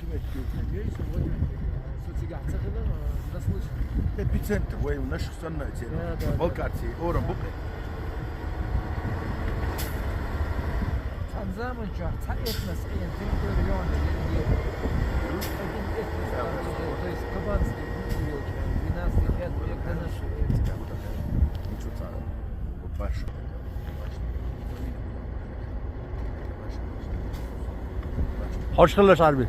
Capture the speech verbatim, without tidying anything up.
Со цигахь ца хилар, наслышан. Эпицентр вай наших санна эцера. Да, да, да. Балкарти, орам букъе. Цхьан заман чохь цхьа этнос, цхьа территори йогӀуш хилла. Один этнос, то есть кабанский, двенадцатый, пятый век, до нашей эры. Ничего цара. Баш. Хош хилла, Шарби.